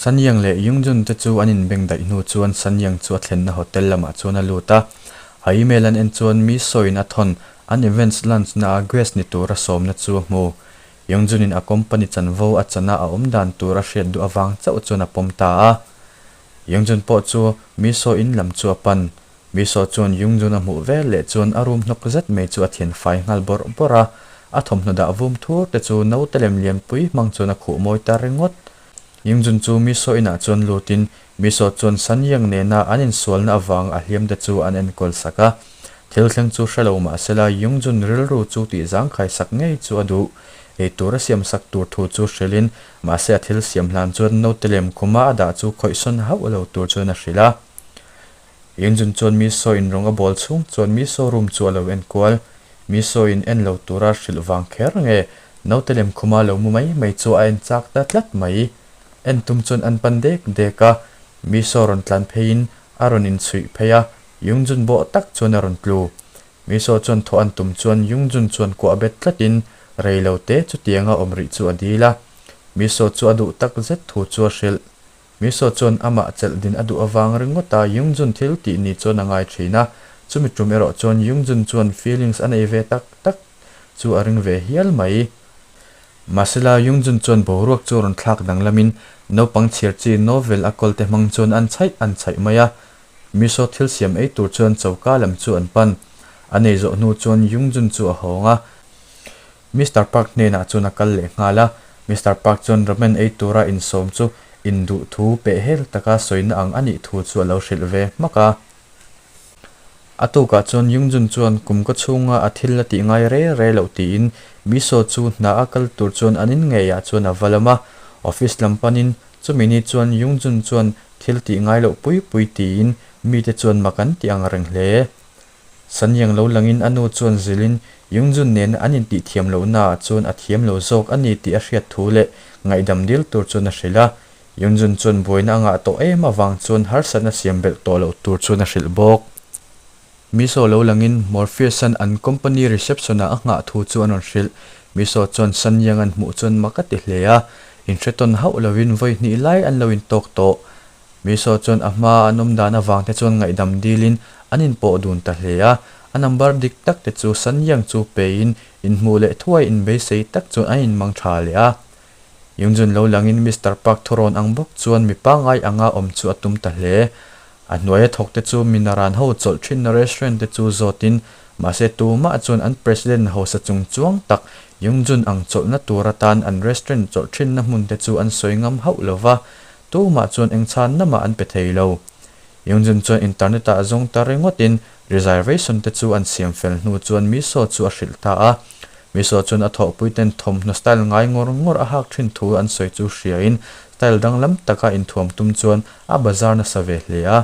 Sanyang leh Yungjun te chu an inbeng daih hnu chuan Sanyang chu a thlenna hotel lamah chuan a lut a. A email an en chuan mi sawiin a thawn an events lunch na a guest ni tura sawmna chu a hmu. Yungjun in a company chanvo a chana a awm dan tur a hriat duh avang chauh chuan a pawm ta a. Yungjun pawh chu mi sawi in lam chu a pan. Mi saw chuan Yungjun a hmuh vel leh chuan a room hnawk zet mai chu a thian fai nghal bawrh bawrh a. A thawmhnaw dah vum thur te chu naute lem lianpui hmang chuan a khuh mawi ta ringawt. Yingjun chu Miso inah chuan lutin Miso chuan Sanyang nena an insualna avang a hliam te chu an enkawl sak a. Thil thleng chu hre lo mah sela Yingjun rilru chu tih zangkhai sak ngei chu a duh. Ei tur a siam sak tur thu chu hrilhin mahse a thil siam hlan chuan naute lem khuma a dah chu khawihsawn hauh lo tur chuan a hrilh a. Yingjun chuan Miso in rawng a bawl chhung chuan Miso room chu a lo enkual. Miso in en lo tura hrilh vang kher nge Naute lem khuma lo mu mai mai chu a en chak ta tlat mai. En tum chuan an pan dek dek a, Miso rawn tlan pheiin a rawn inchhuih phei a, Yungjun bawh tak chuan a rawn tlu. Miso chuan thawh an tum chuan Yungjun chuan kuah bet tlatin rei lo te chutianga awm rih chu a dil a. Miso chu a duh tak zet thu chu a hrilh. Miso chuan amah chelh din a duh avang ringawt a Yungjun thil tih ni chuan a ngai thin a, chumi tum erawh chuan Yungjun chuan feelings a nei ve tak tak. chu a ring ve hial mai. Mahsela Yungjun chuan boruak chu rawn thlak danglamin naupang chhiar chi novel a kawlte hmang chuan an chhaih an chhaih mai a. Miso thil siam ei tur chuan choka lam chu an pan. A nei zawh hnu chuan Yungjun chu a hawng a. Mister Park hnenah chuan a kal leh nghal a. Mister Park chuan ramen ei tura insawm chu induh thu pehhel taka sawina ang a nih thu chu a lo hrilh ve hmak a. A tukah chuan Yungjun chuan kum ka chhunga a thil a tih ngai re re loh tiin Miso chu hna a kal tur chuan an in ngeiah chuan a va lam a. Office lam panin chumi ni chuan Yungjun chuan thil tih ngai loh pui pui tiin mite chuan mak an ti ang reng hle. Sanyang lo langin a nu chuan zilhin Yungjun nena an intih thiam lohnaah chuan a thiam lo zawk a ni tih a hriat thu leh ngaihdam dil tur chuan a hrilh a. Yunjun chuan buaina a ngah tawh em avang chuan harsatna siam belh tawh loh tur chuan a hrilh bawk. Miso lo langin Morpheus-a'n an company reception-ah a nghah thu chu an rawn hrilh. Miso chuan Sanyang an hmuh chuan mak a ti hle a, inhre tawn hauh lovin vawi hnih lai an lo intawk tawh. Miso chuan a hma an awm dan avang te chuan ngaihdam dilin an inpawh dun ta hle a, a number dik tak te chu Sanyang chu pein inhmuh leh thuai inbeisei tak chuan an inmang tha leh a. Yungjun lo langin Mister Park thurawn ang bawk chuan mi pangngai anga awm chu a tum ta hle. A hnuaia thawk te chu minaran ho chawlh thinna restaurant te chu zawtin mahse tumah chuan an president hausa chung chuang tak Yungjun ang chawlhna tur atan an restaurant chawlh thinna hmun te chu an sawi ngam hauh lo va, tumah chuan eng chhanna mah an pe thei lo. Yungjun chuan internet ah zawng ta ringawtin reservation te chu an siam fel hnu chuan Miso chu a hrilh ta a. Miso chuan a thawhpui ten thawmhnaw style ngai ngawr ngawr a hak thin thu an sawi chu hriain style danglam taka inthuam tum chuan a bazar nasa ve hle a.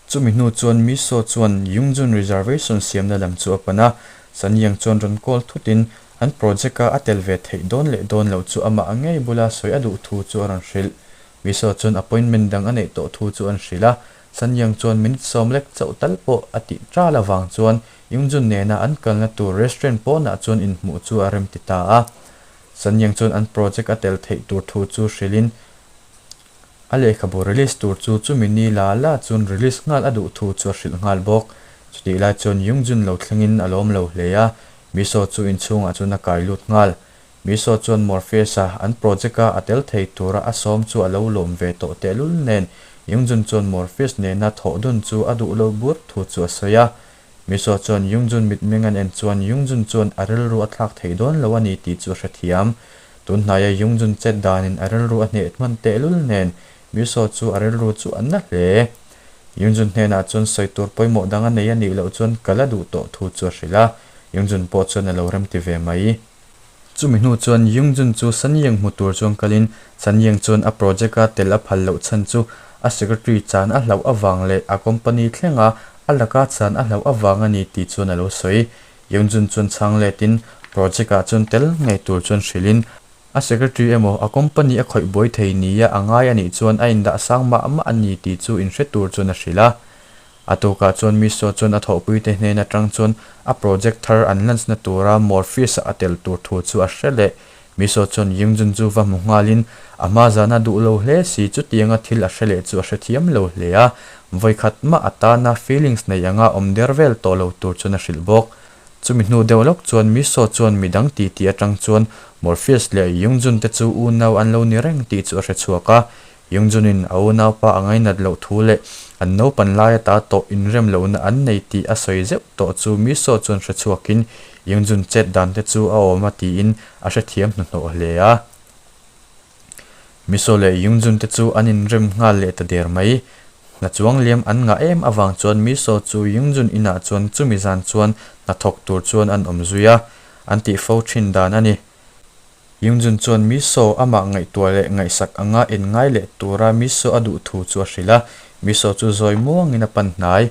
Chumi hnu chuan Miso chuan Yungjun reservation siamna lam chu a pan a, Sanyang chuan rawn call thutin an project a a tel ve theih dawn leh dawn loh chu amah ngei bula sawi a duh thu chu a rawn hrilh. Miso chuan appointment dang a neih tawh thu chu an hrilh a, Sanyang chuan minute sawm lek chauh tal pawh a tih ṭal avang chuan Yungjun nena an kalna tur restaurant pawnah chuan inhmuh chu a rem ti ta a. Sanyang chuan an project a tel theih tur thu chu hrilhin a lehkhabu release tur chu chumi ni la la chuan release nghal a duh thu chu a hrilh nghal bawk. Chutih lai chuan Yungjun lo thlengin a lawm lo hle a, Miso chu inchhungah chuan a kai lut nghal. Miso chuan Morpheus-a an project-a a tel thei tura a sawm chu a lo lawm ve tawh tehlul nen Yungjun chuan Morpheus nena thawh dun chu a duh lo bur thu chu a sawi a. Miso chuan Yungjun mitmeng an en chuan Yungjun chuan a rilru a thlak thei dawn lo a ni tih chu a hrethiam. Tun hnaia Yungjun chet danin a rilru a hneh hman tehlul nen Miso chu a rilru chu a na hle. Yungjun hnenah chuan sawi tur pawimawh dang a nei a nih loh chuan kal a duh tawh thu chu a hrilh a. Yungjun pawh chuan a lo remti ve mai. Chumi hnu chuan Yungjun chu Sanyang hmu tur chuan kalin Sanyang chuan a project a tel a phal loh chhan chu a secretary chan a hlauh avang leh a company thlenga a laka chan a hlauh avang a ni tih chuan a lo sawi. Yungjun chuan chhang letin project ah chuan tel ngei tur chuan hrilhin a secretary emaw a company a khawih buai thei nia a ngai a nih chuan a indah sang mah mah a ni tih chu inhre tur chuan a hrilh a. A tukah chuan Miso chuan a thawhpuite hnen atang chuan a project thar an launch na tura Morpheus-a a tel tur thu chu a hre leh. Miso chuan Yingjun chu va hmu nghalin a hma zana duh lo hle si chutianga thil a hre leh chu a hrethiam lo hle a, vawikhat mah a tana feelings nei anga awm der vel tawh lo tur chuan a hrilh bawk. Chumi hnu deuh lawk chuan Miso chuan midang titi atang chuan Morpheus leh Yingjun te chu unau an lo ni reng tih chu a hre chhuak a, Yingjun-in a unaupa a ngainat loh thu leh an naupan lai ata tawh inrem lohna an nei tih a sawi zeuh tawh chu Miso chuan hre chhuakin Yingjun chet dan te chu a awm a tiin a hrethiam hnuhnawh hle a. Miso leh Yingjun te chu an inrem nghal leh ta der mai. Hna chuang liam an ngah em avang chuan Miso chu Yingjun inah chuan chumi zan chuan hnathawk tur chuan an awm zui a, an tih fo thin dan a ni. Yingjun chuan Miso amah ngaihtuah leh ngaihsak anga en ngai leh tura Miso a duh thu chu a hrilh a, Miso chu zawi muangin a pan hnai.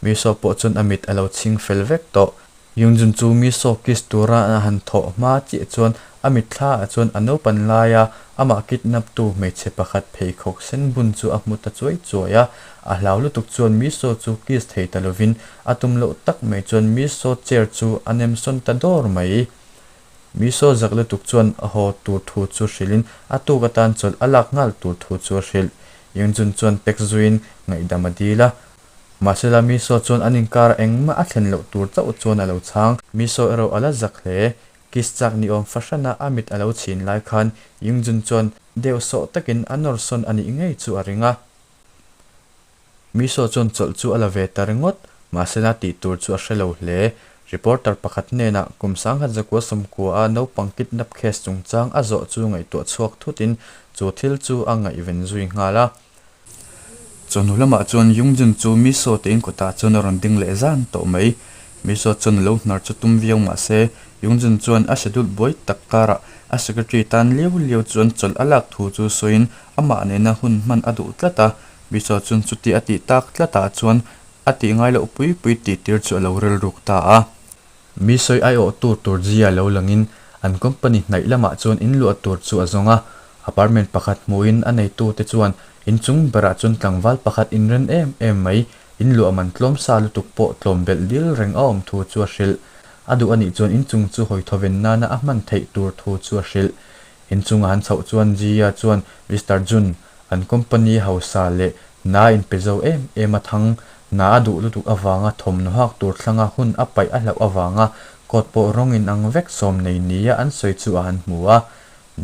Miso pawh chuan a mit a lo chhing fel vek tawh. Yingjun chu Miso kiss tura a han thawh hma chiah chuan a mitthla ah chuan a naupan laia amah kidnap tu hmeichhe pakhat pheikhawk sen bun chu a hmu ta chuai chuai a. A hlau lutuk chuan Miso chu kiss thei ta lovin a tum loh tak mai chuan Miso chair chu a nem sawn ta dawr mai. Miso zak lutuk chuan a haw tur thu chu hrilhin a tuk atan chawlh a lak nghal tur thu chu a hrilh. Yingjun chuan text zuiin ngaihdam a dil a. Mahsela Miso chuan an inkar engmah a thlen loh tur chauh chuan a lo chhang. Miso erawh a la zak hle. Kiss chak ni awm fahrana a mit a lo chhin lai khan Yingjun chuan deuh sawh takin a nawr sawn a nih ngei chu a ring a. Miso chuan chawlh chu a la ve ta ringawt, mahsela tih tur chu a hre lo hle. Reporter pakhat hnenah kum 1990 a naupang kidnap case chungchang a zawh chu ngaihtuah chhuak thutin chu thil chu a ngaihven zui nghal a. Chawhnu lamah chuan Yungjun chu Miso te in kawtah chuan a rawn ding leh zan tawh mai. Miso chuan a lo hnar chu tum viau mahse Yungjun chuan a schedule buai tak karah a secretary tan liau liau chuan chawlh a lak thu chu sawiin amah nena hun hman a duh tlat a. Miso chuan chuti a tih tak tlatah chuan a tih ngai loh pui pui tih tir chu a lo rilruk ta a. Mi sawi aiawh tur tur zia lo langin an company hnaih lamah chuan in luah tur chu a zawng a. Apartment pakhat hmuhin a neitute chuan inchung berah chuan tlangval pakhat inren em em mai, in luah man tlawm sa lutuk pawh tlawm belh dil reng a awm thu chu a hrilh. A duh a nih chuan inchung chu hawi thawven nana a hman theih tur thu chu a hrilh. Inchunga an chhoh chuan Jia chuan Mister Jun, An company hausa leh hna inpe zo em em a thang. Hna a duh lutuk avanga thawmhnaw hak tur thlanga hun a paih a hlauh avanga coat pawh rawng in ang vek sawm nei nia an sawi chu a han hmu a.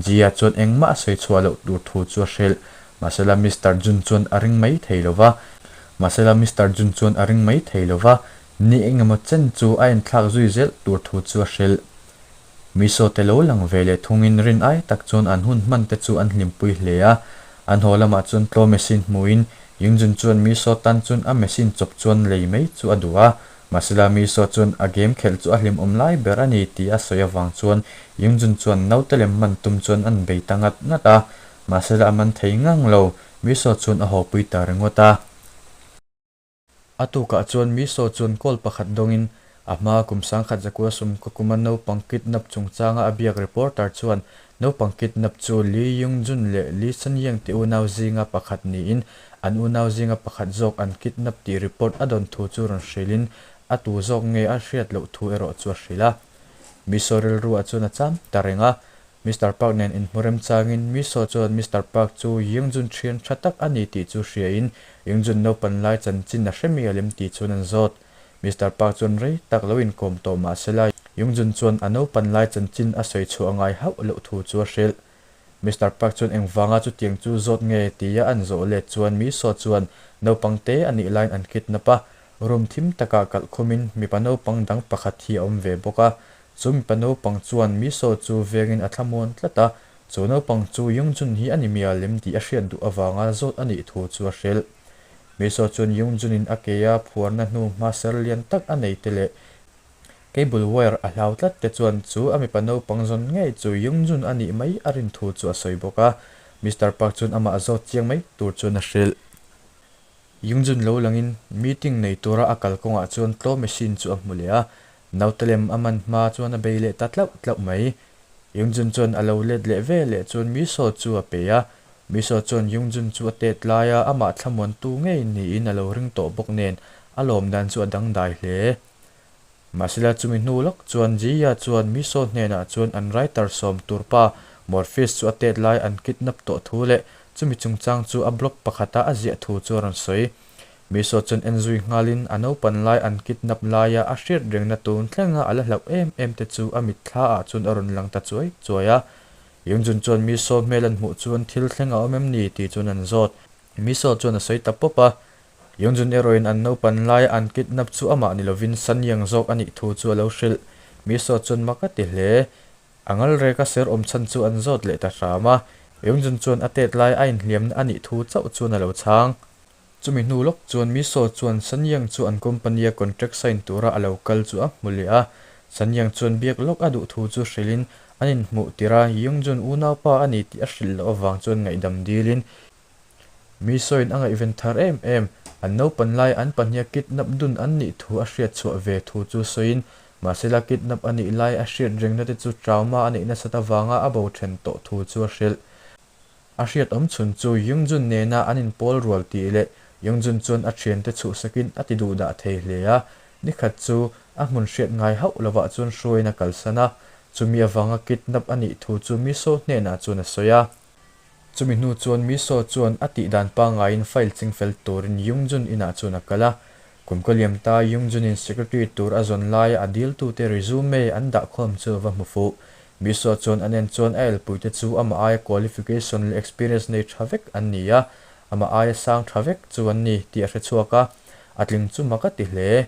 Jia chuan engmah a sawi chhuah loh tur thu chu a hrilh. Mahsela Mister Jun chuan a ring mai thei lo va. Mahsela Mister Jun chuan a ring mai thei lo va. Ni engemaw chen chu a enthlak zui zel tur thu chu a hrilh. Miso te lo lang ve leh thungin rin ai tak chuan an hun hman te chu an hlimpui hle a. An haw lamah chuan tlaw machine hmuhin Yingjun chuan Miso tan chuan a machine chawp chuan lei mai chu a duh a. Mahsela Miso chuan a game khelh chu a hlimawm lai ber a ni tih a sawi avang chuan Yingjun chuan naute lem hman tum chuan an bei ta ngat ngat a. Mahsela a man thei ngang lo, Miso chuan a hawpui ta ringawt a. A tukah chuan Miso chuan call pakhat dawngin a hma kum 1900 sawmkaw kuma naupang kidnap chungchanga a biak reporter chuan naupang kidnap chu Lee Yung Jun leh Lee Sun Yeng te unau zinga pakhat niin an unau zinga pakhat zawk an kidnap tih report a dawn thu chu rawn hrilhin a tu zawk nge a hriat loh thu erawh chu a hrilh a. Miso rilruah chuan a cham ta reng a, Mister Park nen inhmu remchangin Miso chuan Mister Park chu Yingjun thian tha tak a ni tih chu hriain Yingjun naupan lai chanchin a hre mial em tih chuan an zawt. Mister Park chuan rei tak lo inkawm tawh mah sela Yingjun chuan a naupan lai chanchin a sawi chhuah a ngai hauh loh thu chu a hrilh. Mister Park chuan engvanga chutiang chu zawt nge tia an zawh let chuan Miso chuan naupang te a nih laiin an kidnap a, room thim takah kalh khumin mipa naupang dang pakhat hi a awm ve bawk a, Chu mipa naupang chuan Miso chu vengin a thlamuan tlat a, chu naupang chu Yungjun hi a ni mial em tih a hriat duh avanga zawt a nih thu chu a hrilh. Miso chuan Yungjun-in a ke a phuarna hnu hma ser lian tak a nei te leh cable wire a hlau tlat te chuan chu a mipa naupang zawn ngei chu Yungjun a nih mai a rin thu chu a sawi bawk a. Mister Park chuan amah zawt chiang mai tur chuan a hrilh. Yungjun lo langin meeting nei tura a kalkawngah chuan tlaw machine chu a hmu leh a, Naute lem a man hma chuan a bei leh ta tlauh tlauh mai. Yungjun chuan a lo let leh ve leh chuan Miso chu a pe a. Miso chuan Yungjun chu a tet lai a, amah thlamuantu ngei niin a lo ring tawh bawk nen a lawm dan chu a dangdai hle. Mahsela chumi hnu lawk chuan Jiya chuan Miso hnenah chuan an writer sawm tur pa Morpheus chu a tet lai an kidnap tawh thu leh chumi chungchang chu a blog pakhata a ziah thu chu a rawn sawi. Miso chuan en zui nghalin a naupan lai an kidnap laia a hriat rengna tun thlenga a la hlauh em em te chu a mitthla ah chuan a rawn lang ta chuai chuai a. Yungjun chuan Miso hmel an hmuh chuan thil thleng a awm em ni tih chuan an zawt. Miso chuan a sawi ta pawp a. Yungjun erawhin an naupan laia an kidnap chu amah ni lovin Sanyang zawk a nih thu chu a lo hrilh. Miso chuan mak a ti hle. A ngal rek a ser awm chhan chu an zawt leh ta hram a. Yungjun chuan a tet lai a inhliamna a nih thu chauh chuan a lo chhang. Chumi hnu lawk chuan Miso chuan Sanyang chu an company-a contract sign tura a lo kal chu a hmu leh a. Sanyang chuan biak lawk a duh thu chu hrilhin an inhmuh tirh a, Yungjun unaupa a ni tih a hrilh loh avang chuan ngaihdam dilin Miso-in a ngaihven thar em em. An naupan lai an pahniha kidnap dun an nih thu a hriat chhuah ve thu chu sawiin mahsela kidnap a nih lai a hriat rengna te chu trauma a neih nasat avanga a bo then tawh thu chu a hrilh. A hriat awm chhun chu Yungjun nena an inpawl rual tih leh Yungjun chuan a thiante chhuhsakin a ti duh dah thei hle a, nikhat chu a hmun hriat ngai hauh lovah chuan hruaiin a kalsan a, chumi avanga kidnap a nih thu chu Miso hnenah chuan a sawi a. Chumi hnu chuan Miso chuan a tih dan pangaiin file chingfel turin Yungjun inah chuan a kal a, kum ka liam ta Yungjun-in secretary tur a zawn laia a diltute resume an dahkhawm chu a va hmu fuh. Miso chuan an en chuan a elpuite chu amah aia qualification leh experience nei tha vek an ni a, amah aia sang tha vek chu an ni tih a hre chhuak a, a tling chu mak a ti hle.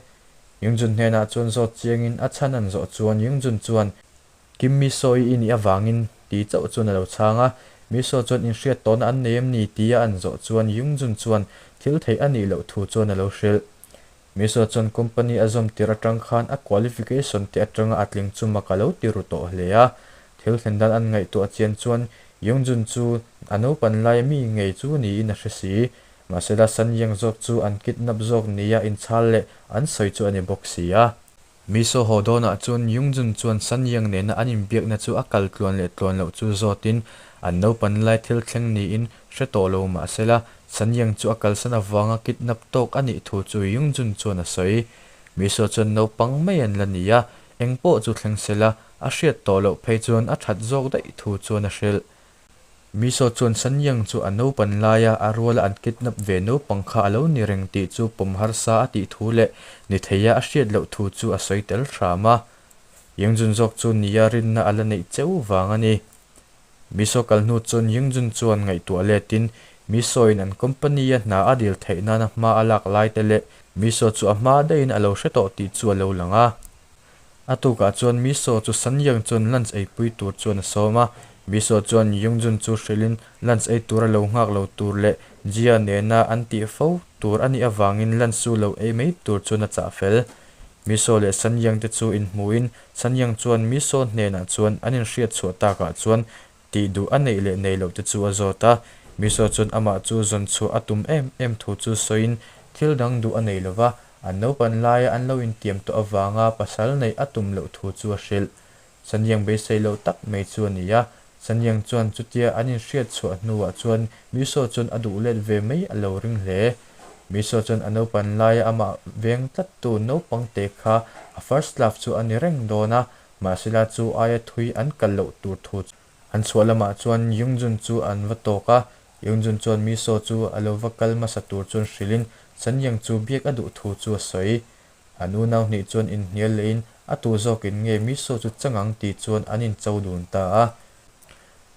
Yungjun hnenah chuan zawt chiangin a chhan an zawh chuan Yungjun chuan, Kim Miso i i nih avangin ti chauh chuan a lo chhang a, Miso chuan inhriat tawhna an nei em ni tia an zawh chuan Yungjun chuan thil theih a nih loh thu chuan a lo hrilh. Miso chuan company a zawm tir atang khan a qualification te atanga a tling chu mak a lo ti ru tawh hle a. Thil thlen dan an ngaihtuah chian chuan Yongjun chu a naupan lai mi ngei chu niin a hre si. Mahsela Sanyang zawk chu an kidnap zawk nia inchhal leh an sawi chu a ni bawk si a. Miso haw dawnah chuan Yongjun chuan Sanyang nena an inbiakna chu a kal tluan leh tluan loh chu zawtin an naupan lai thil thleng niin hre tawh lo mahsela Sanyang chu a kalsan avanga kidnap tawk a nih thu chu Yungjun chuan a sawi. Miso chuan naupang mai an la ni a, eng pawh chu thleng se la, a hriat tawh loh phei chuan a that zawk daih thu chuan a hrilh. Miso chuan Sanyang chu a naupan laia a ruala an kidnap ve naupang kha a lo ni reng tih chu pawm harsa a tih thu leh ni theia a hriat loh thu chu a sawi tel hram a. Yungjun zawk chu nia rinna a la neih cheu vang a ni. Miso kal hnu chuan Yingjun chuan ngaihtuah letin Miso-in an company-a hna a dil theih nana hma a lak lai te leh Miso chu a hma daihin a lo hre tawh tih chu a lo lang a. A tukah chuan Miso chu Sanyang chuan lunch eipui tur chuan a sawm a. Miso chuan Yingjun chu hrilhin lunch ei tura lo nghak lo tur leh Jia nena an tih fo tur a nih avangin lunch chu lo ei mai tur chuan a chah fel. Miso leh Sanyang te chu inhmuhin Sanyang chuan Miso hnenah chuan an inhriat chhuah takah chuan tih duh a neih leh nei loh te chu a zawt a. Miso chuan amah chu zawn chhuah a tum em em thu chu sawiin thil dang duh a nei lo va, an naupan laia an lo intiam tawh avanga pasal neih a tum loh thu chu a hrilh. Sanyang beisei loh tak mai chu a ni a. Sanyang chuan chutia an inhriat chhuah hnuah chuan Miso chuan a duh let ve mai a lo ring hle. Miso chuan a naupan laia amah veng tlattu naupang te kha a first love chu a ni reng dawn a, mahsela chu aia thui an kal loh tur thu chu. An chhuah lamah chuan Yungjun chu an va tawk a, Yungjun chuan Miso chu a lo va kal hmasa tur chuan hrilhin Sanyang chu biak a duh thu chu a sawi. An unau hnih chuan inhnial lehin a tu zawkin nge Miso chu chang ang tih chuan an incho dun ta a.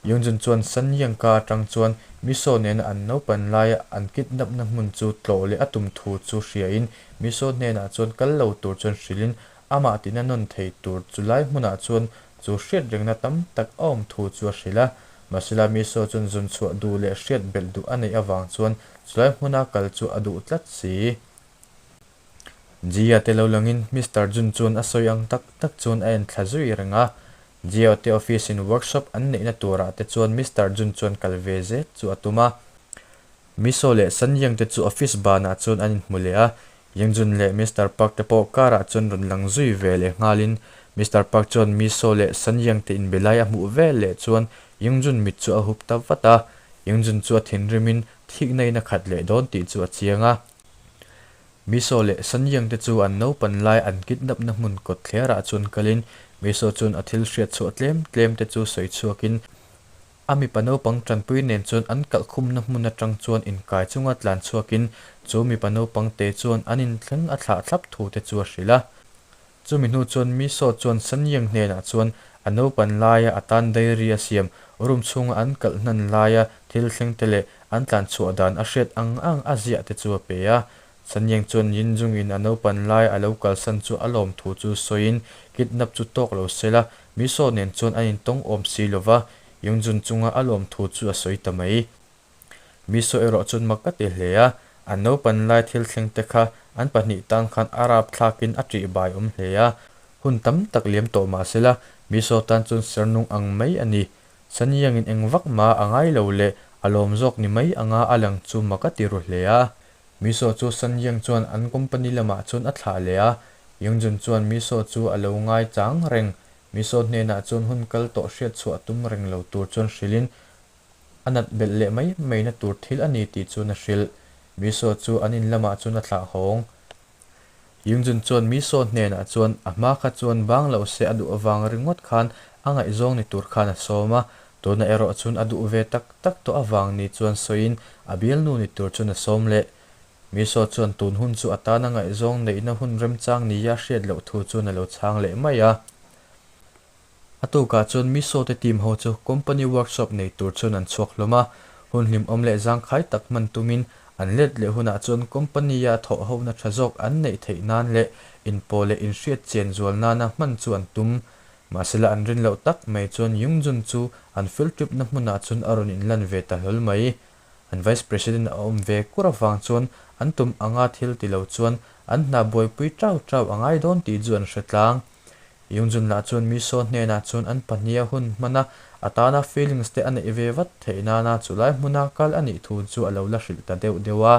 Yungjun chuan Sanyangka atang chuan Miso nena an naupan laia an kidnap-na hmun chu tlawh leh a tum thu chu hriain Miso hnenah chuan kal lo tur chuan hrilhin amah tina nawn thei tur chu lai hmunah chuan chu hriat rengna tam tak a awm thu chu a hrilh a. Mahsela Miso chuan zun chhuah duh leh hriat belh duh a neih avang chuan chulai hmuna kal chu a duh tlat si. Jia te lo langin Mister Jun chuan a sawi ang tak tak chuan a en thla zui reng a. Jia te office in workshop an neihna turah te chuan Mister Jun chuan kal ve zet chu a tum a. Miso leh San Yang te chu office banah chuan an inhmu leh a. Yang Jun leh Mister Park te pawh car ah chuan rawn lang zui ve leh nghalin Mister Park chuan Miso leh San Yang te inbe lai a hmuh vel leh chuan Yang Jun mit chu a hup ta vat a. Yang Jun chu a thinrimin thikna in a khat leh dawn tih chu a chiang a. Miso leh Sanyang te chu an naupan lai an kidnap-na hmun kawt thlerah chuan kalin Miso chuan a thil hriat chhuah tlem tlem te chu sawi chhuakin. A mipa naupang tanpui nen chuan an kalh khumna hmun atang chuan inkai chunga tlan chhuakin chu mipa naupang te chuan an in thleng a thlah thlap thu te chu a hrilh a. Chumi hnu chuan Miso chuan Sanyang hnenah chuan a naupan laia a tan diary a siam room chhunga an kalh hnan laia thil thleng te leh an tlan chhuah dan a hriat ang ang a ziah te chu a pe a. Sanyang chuan Yinjung in a naupan laia a lo kalsan chu a lawm thu chu sawiin kidnap chu tawk lo sela Miso nen chuan an intawng awm si lova Yingjun chunga a lawm thu chu a sawi ta mai. Miso erawh chuan mak ka ti hle a, an naupan lai thil thleng te kha an pahnih tan khan a rap thlakin a ṭih bai awm hle a. Hun tam tak liam tawh mah sela, Miso tan chuan ser nung ang mai a ni. Sanyangin eng vak mah a ngai lo leh a lawm zawk ni mai anga a lang chu mak a ti ru hle a. Miso chu Sanyang chuan an company lamah chuan a thlah leh a, Yongjun chuan Miso chu a lo ngai chang reng. Miso hnenah chuan hun kal tawh hriat chhuah tum reng lo tur chuan hrilhin A nat belh leh mai mai na tur thil a ni tih chuan a hrilh. Miso chu an in lamah chuan a thlah hawng. Yungjun chuan Miso hnenah chuan a hma kha chuan bang lo se a duh avang ringawt khan a ngaihzawng ni tur khan a sawm a, tunah erawh chuan a duh ve tak tak tawh avang ni chuan sawiin a bialnu ni tur chuan a sawm leh. Miso chuan tun hun chu a tana ngaihzawng neihna hun remchang nia a hriat loh thu chuan a lo chhang leh mai a. A tukah chuan Miso te team ho chu company workshop nei tur chuan an chhuak hlawm a, hun hlimawm leh zangkhai tak hman tumin an let leh hunah chuan company-a thawh hona tha zawk an neih theih nan leh inpawh leh inhriat chian zual nana hman chu an tum. Mahsela an rin loh tak mai chuan Yungjun chu an field trip na hmunah chuan a rawn inlan ve ta hlawl mai. An vice president a awm ve kur avang chuan an tum anga thil ti lo chuan an hna buaipui tau tau a ngai dawn tih chu an hre tlang. Yungjun lah chuan Miso hnenah chuan an pahniha hun hman a, a tana feelings te a neih ve vat theih nana chulai hmuna kal a nih thu chu a lo la hrilh ta deuh deuh a.